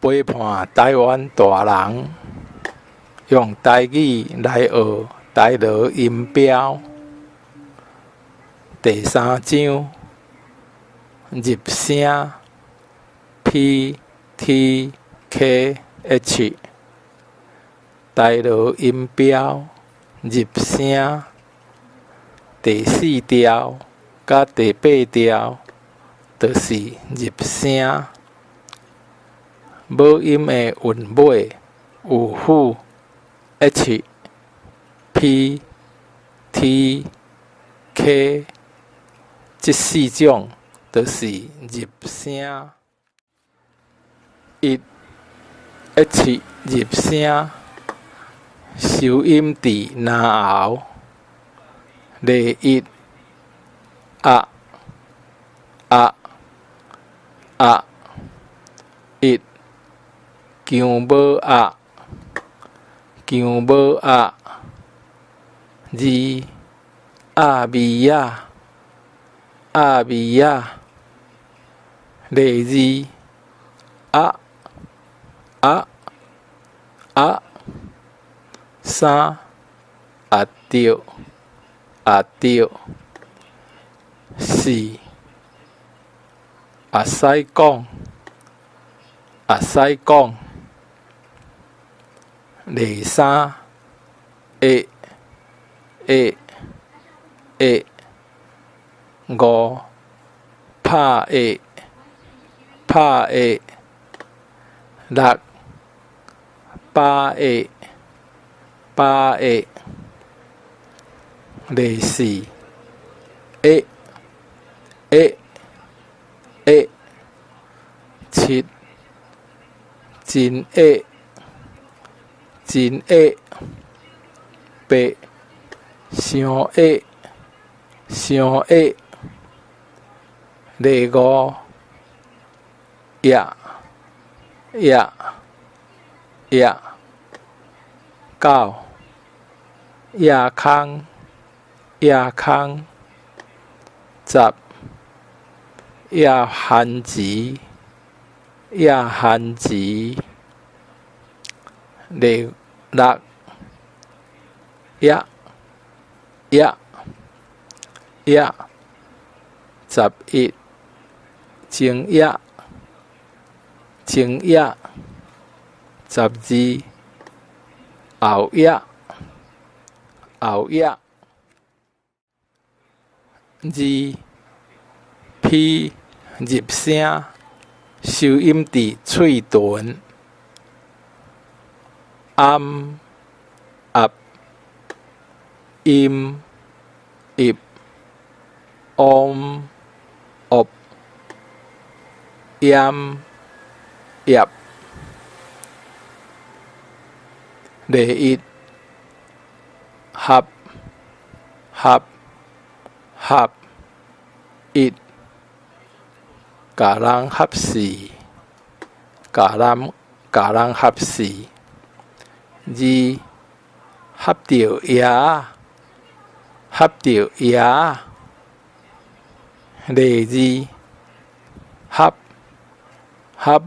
陪伴臺灣大人用台語來學台羅音標。第三章入聲 P T K H 台羅音標入聲第四調佮第八調，就是入聲。母音的韻尾有輔 H、P、T、K，這四種就是入聲。一 H 入聲，收音佇嚨喉。例一，啊啊啊，一。姜母鴨，姜母鴨。二，鴨味仔，鴨味仔。例二，鴨鴨鴨。三，鴨著，鴨著。四，會使講，會使講。例三，會會會。五，拍會拍會。六，飽會飽會。例四，會會會。七，真會真會。八，傷會傷會。例五，也也也。九，野空野空。十，野番薯野番薯。例六，也也也。11，前野前野。12，後野後野。二 P 入聲，收音佇喙唇。暗鴨陰邑嗡惡閹葉。例一，合合合。一，共人合死，共人共人合死。二，合著爺仔，合著爺仔。例二，合合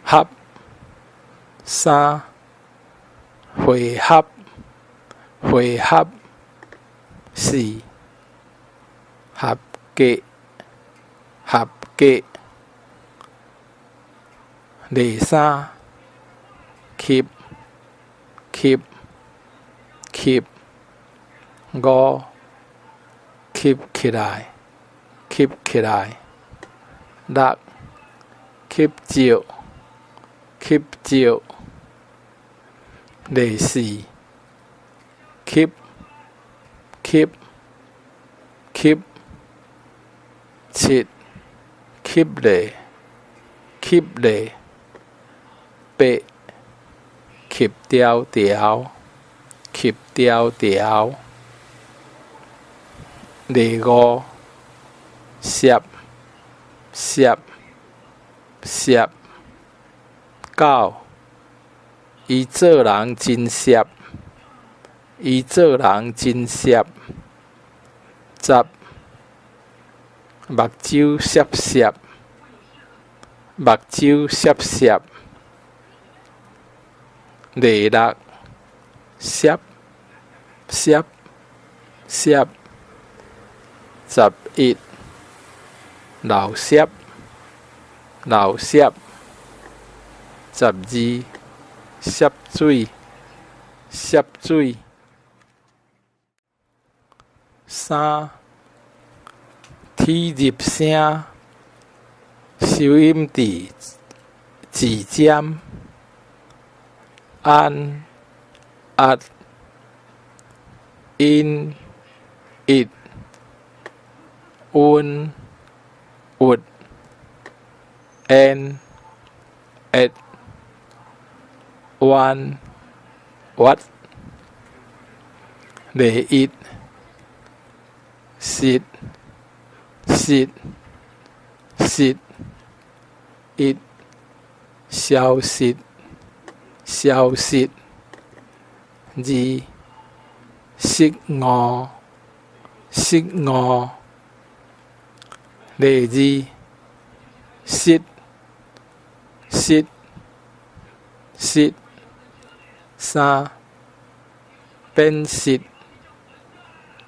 合。三，回合回合。四，合格合格。例三，吸吸吸。五，吸起來吸起來。六，吸石吸石。例四，吸吸吸。七，吸咧吸咧。八，吸條條吸條條。例五，攝攝攝。九，伊做人真澀，伊做人真澀。十，目睭澀澀，目睭澀澀。第六，澀澀澀。11，老澀老澀。12，涉水涉水。三，齒入聲，收音佇舌尖。按、壓、因、一、溫、鬱、煙、熱、彎、屈。第一，實實實。一，消失消失。二，失誤失誤。第二，失失失。三，變失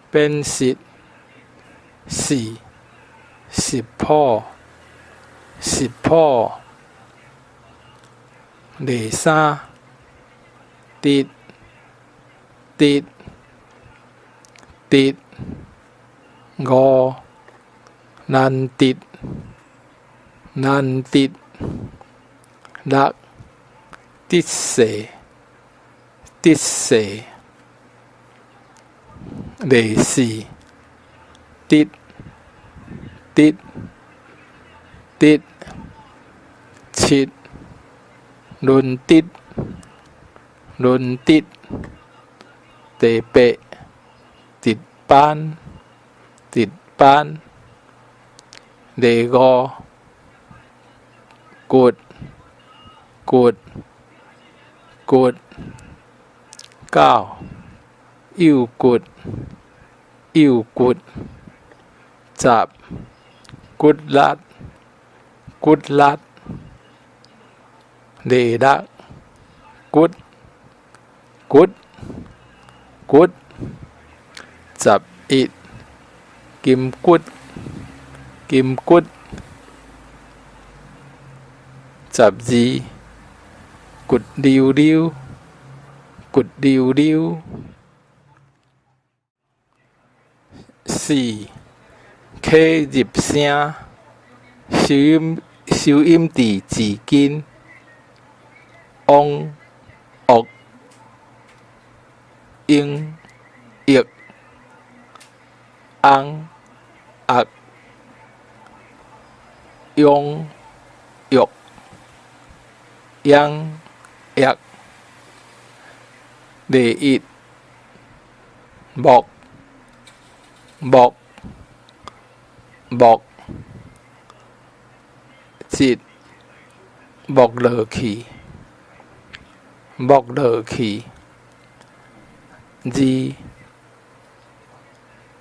變失。四，食譜食譜。第三，直直直。五，難得難得。六，得勢得勢。第四，直直直。七，輪直輪直。第八，值班值班。第五，骨骨骨。九，幼骨幼骨。十，骨力骨力。第六，骨骨骨。11，金骨金骨。12，骨溜溜骨溜溜。四，齒入聲，收音收音佇舌根。翁、惡、英、益、翁、壓、庸、欲、秧、藥。第一，木木木。一，木落去木落去。二，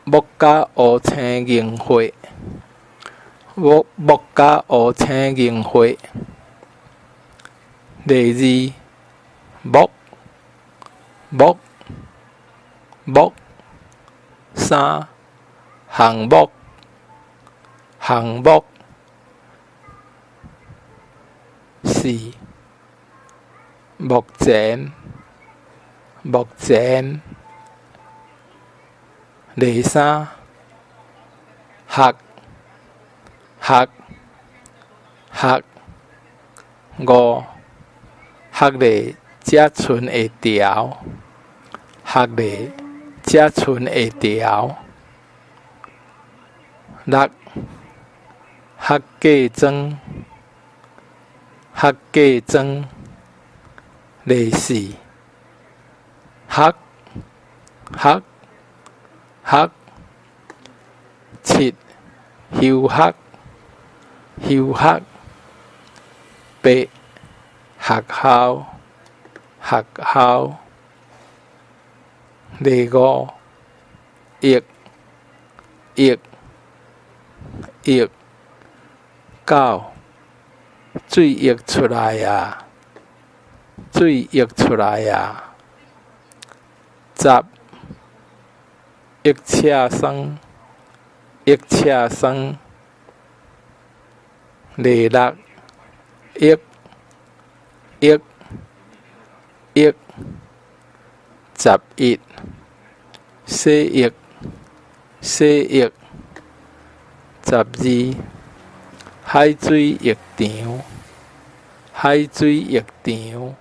木甲烏青凝血木木甲烏青凝血。第二，木木木。三，項目項目。四，目前目前。第三，學學學。五，學咧才賰會牢，學咧才賰會牢。六，學嫁妝學嫁妝。第四，學學學。七，休學休學。八，學校學校。第五，億億億。九，水溢出來矣，水溢出來矣。十，溢赤酸，溢赤酸。二六，億，億，億。11，洗浴，洗浴。12，海水浴場，海水浴場。